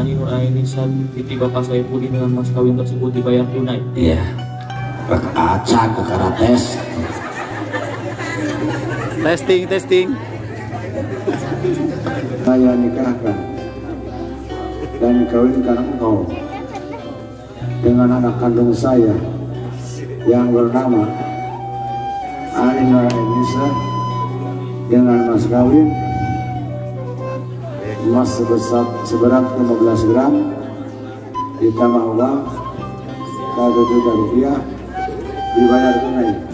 Ani Nurainisa binti Bapak Saipudin dengan mas kawin tersebut dibayar tunai. Iya. Acan ke karates. Testing, testing. Saya nikahkan dan kawinkan engkau dengan anak kandung saya yang bernama Ani Nurainisa dengan mas kawin emas seberat 15 gram ditambah uang 1 juta rupiah dibayar tunai.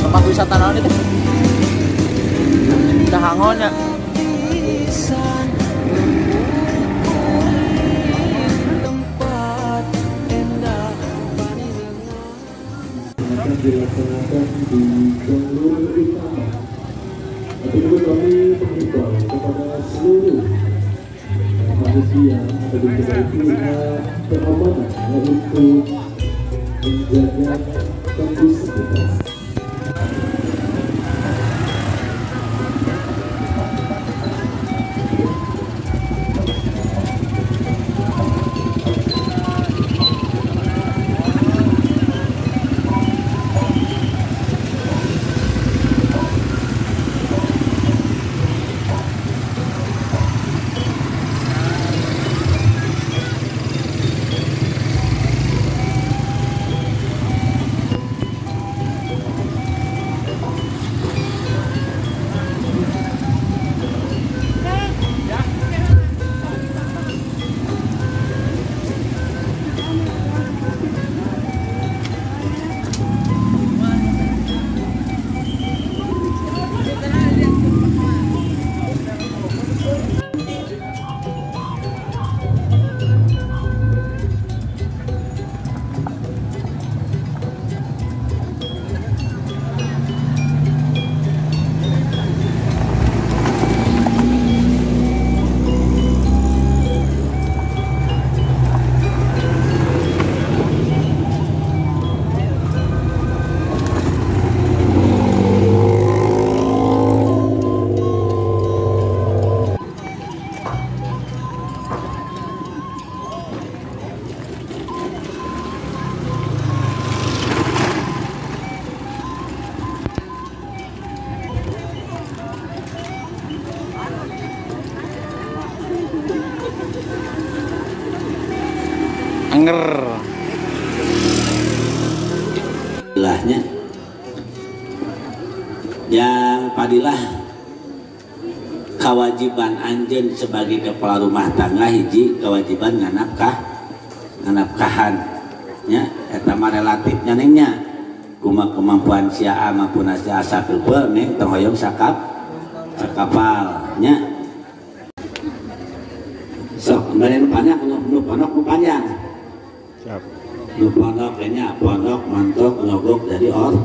Tempat wisata naon itu? Cahangon ya. Akan dilaksanakan di jalur utama. Tapi juga kami menghimbau kepada seluruh manusia atau juga pihak keamanan untuk menjaga kondusivitas. Anger. Lahnya yang padilah kewajiban anjeun sebagai kepala rumah tangga hiji kewajiban nganapkahan nya eta mah relatif nya nya kumaha kemampuan sia maupun sia sakeupeul neng tong hoyong sakapal nya sok kemarin panjang nu pondok nu panjang. Siap. Nu pondok nya pondok mantok nyogok jadi orok.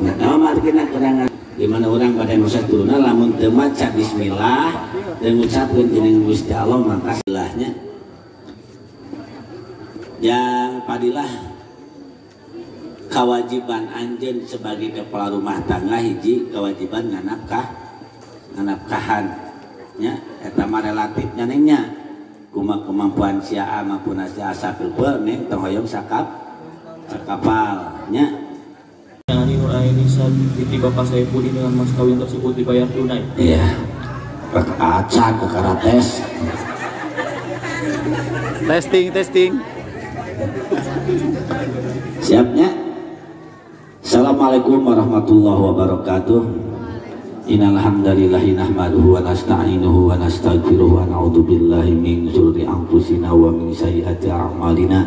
Nah, margina kurangan di mana orang pada nusa turuna lamun teu maca bismillah teu ngucapkeun jeneng Gusti Allah maka silahnya yang padilah kewajiban anjeun sebagai kepala rumah tangga hiji kewajiban nganapkahan nya eta mah relatif nya nya kumaha kemampuan sia maupun sia sakeupeul neng tong hoyong sakapal. Nya. Ani Nur Ainisa binti Bapak Saipudin dengan mas kawin tersebut dibayar tunai. Iya. Acan ke karates. Testing, testing. Siapnya? Assalamualaikum warahmatullahi wabarakatuh. Innal hamdalillah nahmaduhu wa nasta'inuhu wa nastaghfiruh wa na'udzu billahi min syururi anfusina wa min sayyiati a'malina.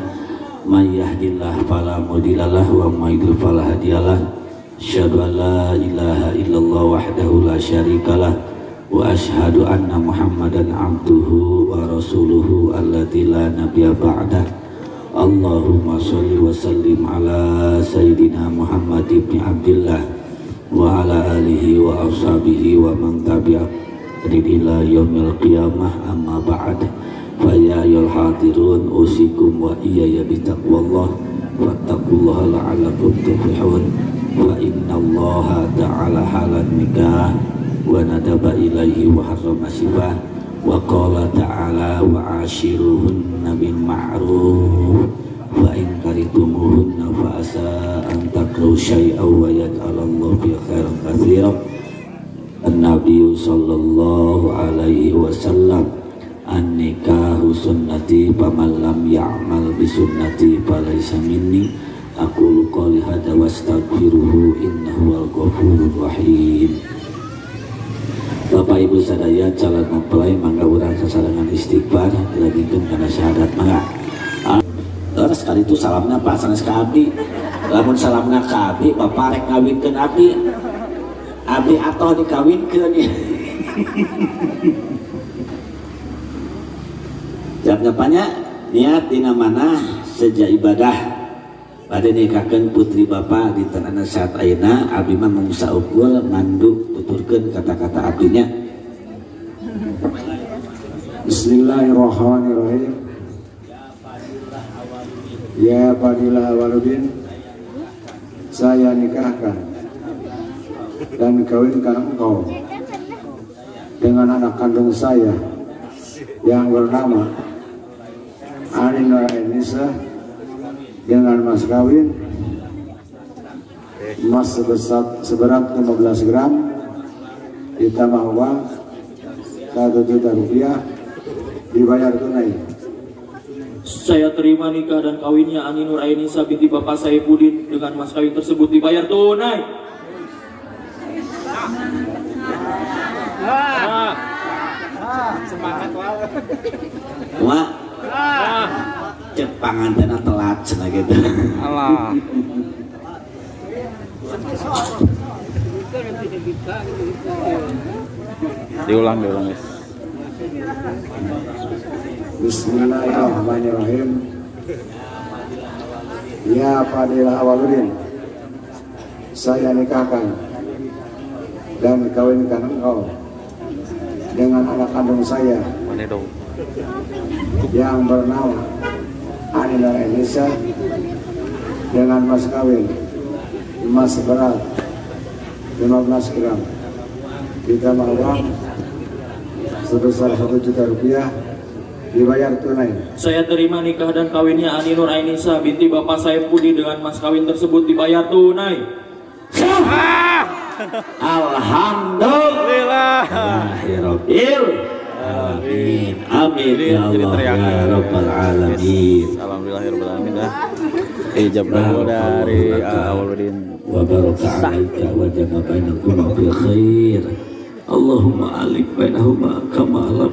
May yahdihillahu fala mudhillalah wa may yudlil fala hadiyalah. Asyhadu an la ilaha illallah wahdahu la syarikalah wa asyhadu anna Muhammadan abduhu wa rasuluhu alladzi la nabiyya ba'dah. Allahumma sholli wa sallim ala sayyidina Muhammad ibn Abdillah wa ala alihi wa ashabihi wa man tabi'a ila yaumil qiyamah. Amma ba'd. Fa ya ayyuhal hadirun usikum wa iyaya bitaqwallah wattaqullaha la'allakum tuflihun. Wa innallaha ta'ala halan nikah wa nadaba ilaihi wa harrama sifah wa qala ta'ala wa ashiruhunna bil ma'ruf wa in karihtumuhunna fa asa an takrahu syai'an wa yaj'alallahu fi khairan katsiran. An-nabiy sallallahu alaihi wasallam an-nikahu sunnati faman lam ya'mal bi sunnati falaysa minni. Aqulu qouli hadza wa astaghfiruhu innahu huwal ghafurur rahim. Bapak Ibu sadaya calon mempelai mangga urang sasarengan istighfar dilagikeun kana syahadat mangga. Terus kali itu salamna Pak sanes ka abdi. Lamun salamna ka abdi bapak rek ngawinkeun abdi. Abdi atoh dikawinkeun ya. Jawab niat dina mana sejak ibadah bade nikahkeun putri bapak di tanah saat ayeuna abdi mah mung saukur mandu tuturkeun kata-kata abdinya. Bismillahirrahmanirrahim. Ya Fadilah Awaludin, saya nikahkan dan kawinkan engkau dengan anak kandung saya yang bernama Ani Nur Ainisa dengan mas kawin emas seberat 15 gram ditambah uang 1 juta rupiah dibayar tunai. Saya terima nikah dan kawinnya Ani Nur Ainisa binti Bapak Saipudin dengan mas kawin tersebut dibayar tunai. Semangat wah. Cek pangantena telat cenah gitu. Alah. Diulang, guys. Bismillahirrahmanirrahim. Ya Fadilah Awaludin, saya nikahkan dan kawinkan engkau dengan anak kandung saya yang bernama Ani Nur Ainisa dengan mas kawin emas seberat 15 gram ditambah uang sebesar 1 juta rupiah dibayar tunai. Saya terima nikah dan kawinnya Ani Nur Ainisa binti Bapak Saipudin dengan mas kawin tersebut dibayar tunai. Alhamdulillah. Amin. Amin ya Allah ya Rabbal alamin. Alhamdulillahirabbil alamin dah. Ijab kabul dari Awaludin. Wa baraka alaika wa jama'a bainakuma fil khair. Allahumma alif bainahuma kama alaf